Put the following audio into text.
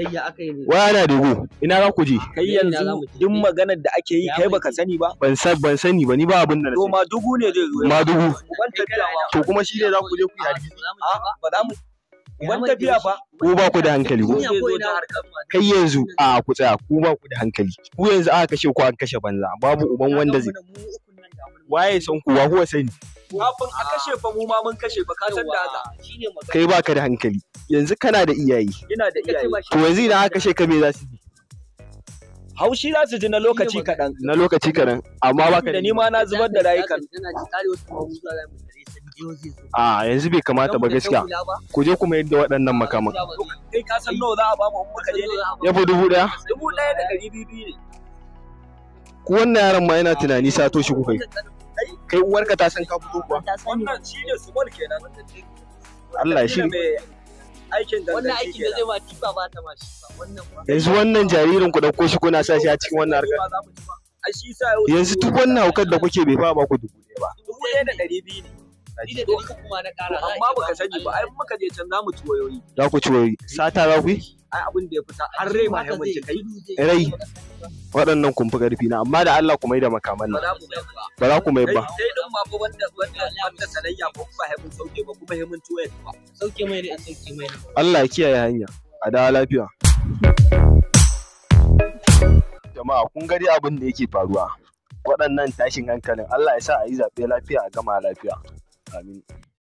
Kai ya aka yi ne? Wai ana dubu. Ina za ku je? Kai yanzu duk maganar da ake yi kai baka sani ba. Ban sani ba, ni ba abin da na To sani. ma dubu ne zai zo. Madugu. Uban tafiya ma. To kuma shi ne za ku je ku yi hargitsi. A ba za mu. Uban tafiya fa. Ku ba ku da hankali ko? Zai zo jihar Kano. Kai yanzu a ku tsaya, ku ba ku da hankali. Ku yanzu aka kashe ku, an kashe banza. Babu uban wanda zai. Waye san ku, wa kuwa sani? Kafin a kashe fa mu ma mun kashe fa, ka san da haka. Shine magana. Kai baka da hankali. Yanzu kana da iyaye. Ina da iyaye. To yanzu idan aka kashe ka, me za su ji? Haushi za su ji na lokaci kaɗan. Na lokaci kaɗan. Amma baka Da ni ma na zubar da rayukan. Tana ji kare wasu kuma mu zuwa za mu tare san jiyo zai zo. A yanzu bai kamata ba gaskiya. Ku je ku mayar da waɗannan makaman. Kai ka san nawa za a bamu in muka je ne? Ya fi 1000? 1200 ne. Ku wannan yaron ma yana tunani sato shi kuka yi. Kai uwarka ta san ka fito kuwa? Wannan shi ne small kenan. Allah ya shirya. Mai aikin Wannan ganganci aikin da kenan. zai ma tifa ba ta ma shi ba. Wannan ba. Yanzu wannan jaririn ku ɗauko shi kuna sa shi a cikin wannan harkar. Ba za mu ci ba. Ai shi sa yau Yanzu duk wannan haukar da kuke bai fa ba ku 1000 ba. 1200 ne. Ni da 300 ma na ƙara. To amma baka sani ba, ai muka je can za mu ci wayoyi. Za ku ci wayoyi. Sata za ku yi? Ai abin da ya fita har rai ma ya mun ci kai. Rai. Waɗannan kun fi ƙarfi na, amma da Allah ku mai da makaman Ba nan. za mu mai ba. Ba za ku mai ba. Kai din ma fa wanda wanda wanda sanayya ko ba mun sauke ba kuma mun ci wayar ba. Sauke mai ne, sauke mai ne. Allah ya kiyaye hanya. A dawo lafiya. Jama'a, kun ga dai abin da yake faruwa. Waɗannan tashin hankalin, Allah ya sa a yi zaɓe lafiya a gama lafiya. Amin.